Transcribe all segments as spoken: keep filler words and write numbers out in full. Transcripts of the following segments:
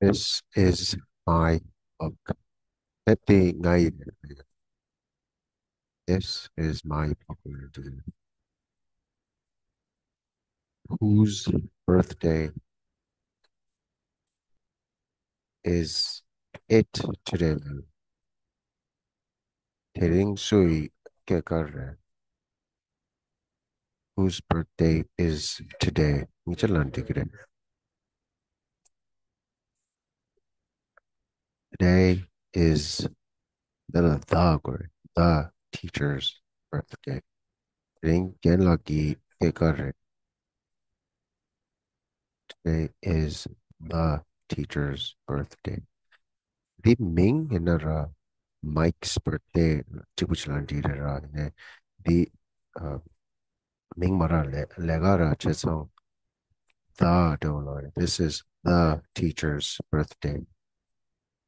This is my book. དེབ་དེ་ངའི་རེད། This is my book. Whose birthday is it today? དེ་རིང་སུའི་སྐྱེས་སྐར་རེད། Whose birthday is today? ཉེ་ཆར་ལ་འགྲིག་གི་རེད། Today is, འདི་ལ་the དགོས་རེད། The teacher's birthday. དེ་རིང་རྒན་ལགས་ཀྱི་སྐྱེས་སྐར་རེད། Today is the teacher's birthday. འདི་མིང་ཡིན་ན་ར། Mike's birthday གཅིག་པུ་ཅིག་ལ་འགྲིག་རེད་ར། ཡིན་ནའི་འདི་ཨ། མིང་མ་ར་ལས་ལས་ཀ་ར་བྱས་ཙང་། The འདྲ་བོ་ལ། This is the teacher's birthday.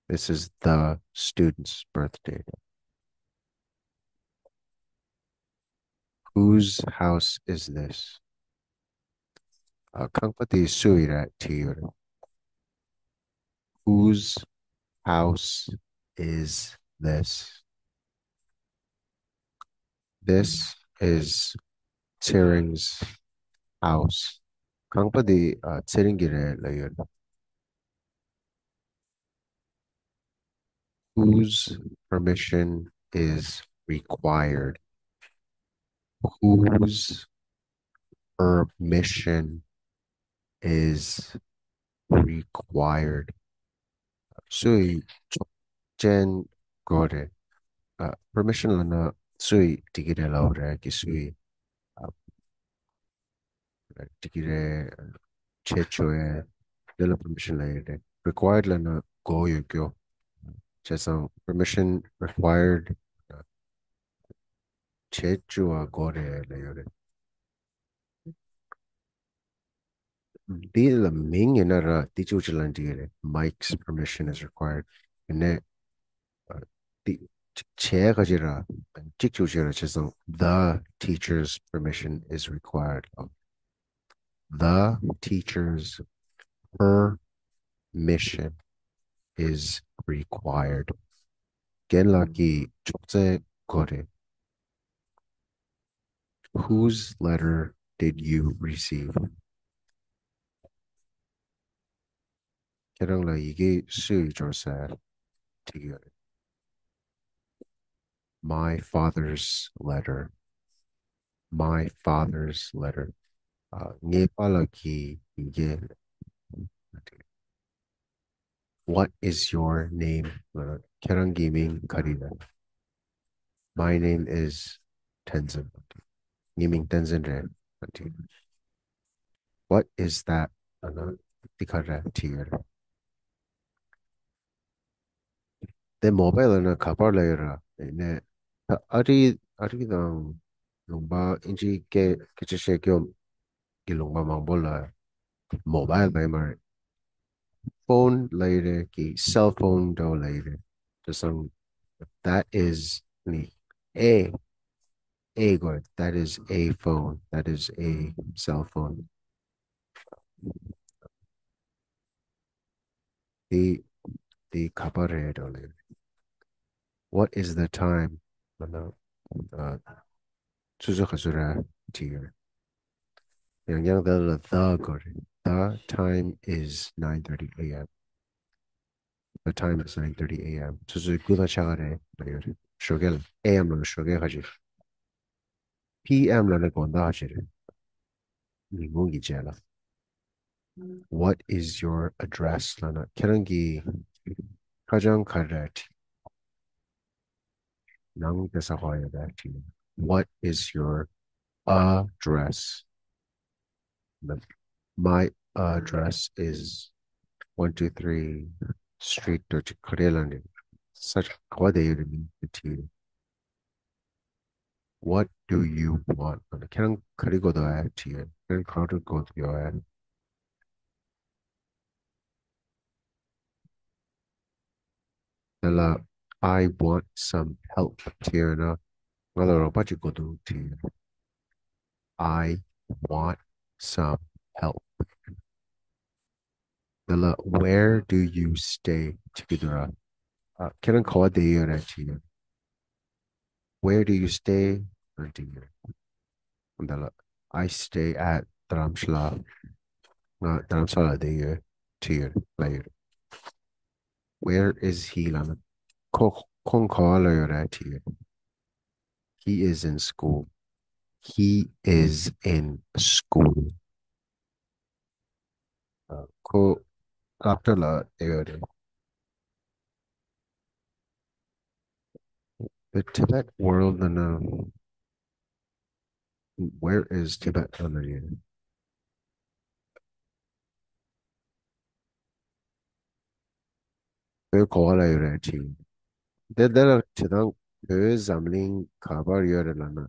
This is the student's birthday. Whose house is this? ཨ། ཁང་པ་དེ་སུའི་རེད་དྲིས་ཡོད་རེད། Whose house is this? This is Tsering's house. ཁང་པ་དེ་ཨ། ཚེ་རིང་གི་རེད་ལབ་ཡོད་རེད། Whose permission is required? Whose permission is required? སུའི་ཆོག་མཆན་དགོས་རེད། ཨ། permission ལབ་ན་སུའི་འགྲིག་གི་རེད་ལབ་རེད་ཀྱི། སུའི་ཨ། འགྲིག་གི་རེད། བྱེད་ཆོག་ཡ། དེ་ལ་permission ལབ་ཡོད་རེད། required ལབ་ན་དགོས་ཡོད་རྒྱུ། བྱས་ཙང་permission required བྱེད་བཅུག་པ་དགོས་རེད་ལབ་ཡོད་རེད། འདི་ལ་མིང་ཡིན་ན་ར་འདི་གཅིག་པུ་ཅིག་ལ་འགྲིག་གི་རེད། Mike's permission is required. ཡིན་ནའི་ཨ། འདི་བྱས་ག་ཅིག་ར། གཅིག་གཅིག་བྱས་ར། བྱས་ཙང་the teacher's permission is required. The teacher's permission is required. རྒན་ལགས་ཀྱི་ཆོག་མཆན་དགོས་རེད། Whose letter did you receive? ཁྱེད་རང་ལ་ཡི་གེ་སུས་འབྱོར་ཟེར་དྲིས་ཡོད་རེད། My father's letter. My father's letter. ཨ། ངའི་པཱ་ལགས་ཀྱི་ཡི་གེ། What is your name? ཁྱེད་རང་གི་མིང་ག་རེ་རེད། My name is Tenzin. ངའི་མིང་བསྟན་འཛིན་རེད། What is that? འདི་ག་རེ་རེད་དྲིས་ཡོད་རེད། དེ་mobile ལབ་ན་ག་པར་ལབ་ཡོད་ར། ཡིན་ནའི་ད་ཨ་རི་ཨ་རི་དང་ལུང་པ་ཨིན་ཇི་སྐད་སྐད་ཆ་བཤད་རྒྱུ་གི་ལུང་པ་མང་པོ་ལ་mobile ལབ་ཡོད་མ་རེད། phone ལབ་ཡོད་རེད་ཀྱི། cell phone འདྲ་བོ་ལབ་ཡོད་རེད། དེ་སང་that is ནི་a a དགོས། That is a phone. That is a cell phone. འདི་འདི་ག་པར་རེད་འགྲོ་ལེ། What is the time? ལབ་ན། ཨ། ཆུ་ཚོད་ག་ཚོད་རེད་དྲིས་ཡོད། ཡང་ཡང་དེ་ལ་the དགོས་རེད། The time is nine thirty a m. The time is nine thirty a m. ཆུ་ཚོད་དགུ་དང་ཕྱེད་ཀ་རེད་ལབ་ཡོད་རེད། ཞོགས་ཀས་ལ། a m ལབ་ན་ཞོགས་ཀས་ཁ་ཅིག P M ལབ་ན་དགོང་དག་ཅིག་རེད། ཉིན་གུང་གི་རྗེས་ལ། What is your address? ལབ་ན་ཁྱེད་རང་གི་ཁ་བྱང་ག་རེ་རེད། ནང་དེ་ས་ག་ཡོད་རེད། What is your address? My address is one two three street. ག་རེ་ལབ་ནས་ས་ག་བ་དེ་ཡོད་རེད། མིང་དེ་བྲིས། What do you want? ཁྱེད་རང་ག་རེ་དགོས་འདུག་ཨ། ཁྱེད་རང་ག་རེ་དགོས་འདུག་ཨ། དེ་ལ་I want some help བྲིས་ཡོད་ན། ང་ལ་རོགས་པ་ཅིག་དགོས་འདུག་བྲིས་ཡོད། I want some help. ལ། Where do you stay? དྲི་གི་འདུག་ར། ཨ། ཁྱེད་རང་ག་བ་བསྡད་ཡོད་རེད་དྲིས་ཡོད། Where do you stay? ལབ་དྲིས་ཡོད། འདི་ལ། I stay at དྷ་རམ་ཤ་ལ། ང་དྷ་རམ་ཤ་ལ་བསྡད་ཡོད་དྲིས་ཡོད་ལབ་ཡོད། Where is he? ལབ་ན། ཁོ་ཁོང་ག་བ་ལ་ཡོད་རེད་དྲིས་ཡོད། He is in school. He is in school. ཨ། ཁོ་སློབ་གྲྭ་ལ་བསྡད་ཡོད་རེད། The Tibet World ལབ་ན། Where is Tibet ལབ་ན་རེད། བོད་ག་བ་ལ་ཡོད་རེད་དྲིས། དེ་དེ་ལ་དྲི་སྟངས། བོད་འཛམ་གླིང་ག་པར་ཡོད་རེད་ལབ་ན།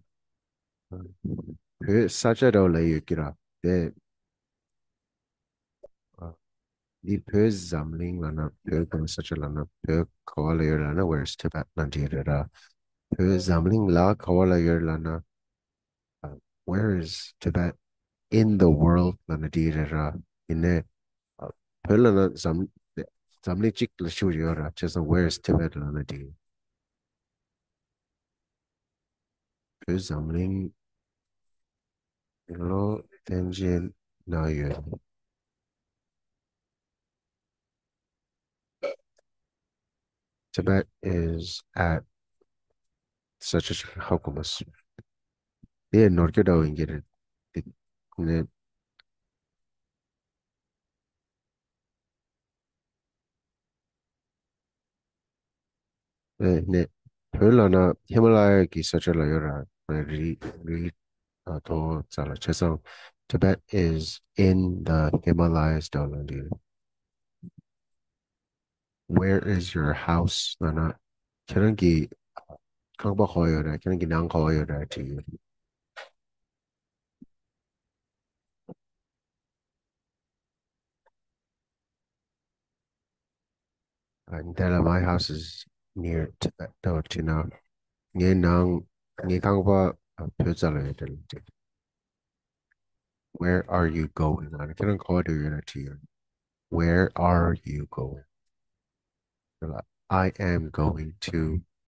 བོད་ས་ཆ་འདྲ་བོ་ལབ་ཡོད་ཀྱི་ར། དེ། ཨ། འདི་བོད་འཛམ་གླིང་ལབ་ན། བོད་ག་ས་ཆ་ལབ་ན། བོད་ག་བ་ལ་ཡོད་ལབ་ན། Where is Tibet ལབ་ན་འགྲིག་རེད་ར། བོད་འཛམ་གླིང་ལ་ག་བ་ལ་ཡོད་ལབ་ན། ཨ། Where is Tibet in the world ལབ་ན་འགྲིག་རེད་ར། ཡིན་ནའི། ཨ། བོད་ལབ་ན་འཛམ་འཛམ་གླིང་གཅིག་ལ་ཞུགས་ཡོད་ར། བྱས་ཙང་Where is Tibet ལབ་ན་འགྲིག་བོད་འཛམ་གླིང་ལོ་བསྟན་བཅོས་ན་ཡོད། Tibet is at such a such a ཧ་གོ་མ་སོང་། དེ་ནོར་སྐྱོ་འདྲ་བོ་ཡིན་གྱི་རེད། དེ་ནས། ཨེ་ནས། བོད་ལབ་ན་ཧི་མ་ལ་ཡ་གི་ས་ཆ་ལ་ཡོད་ར། རི་རི་ཨ་མཐོ་བོ་རྩ་ལ། བྱས་ཙང་Tibet is in the Himalayas འདྲ་བོ་ལབ་ན་འགྲིག Where is your house? ལབ་ན། ཁྱེད་རང་གི་ཁང་པ་ག་བ་ཡོད་རེད། ཁྱེད་རང་གི་ནང་ག་བ་ཡོད་རེད་དྲིས་ཡོད། ཨ། འདི་ལ། My house is near Tibet འདྲ་བོ་བྲིས་ན། ངའི་ནང་ངའི་ཁང་པ་བོད་རྩ་ལ་ཡོད་དྲིས། Where are you going? ལབ་ན། ཁྱེད་རང་ག་བ་འགྲོ་ཡོད་རེད་དྲིས་ཡོད། Where are you going? I am going to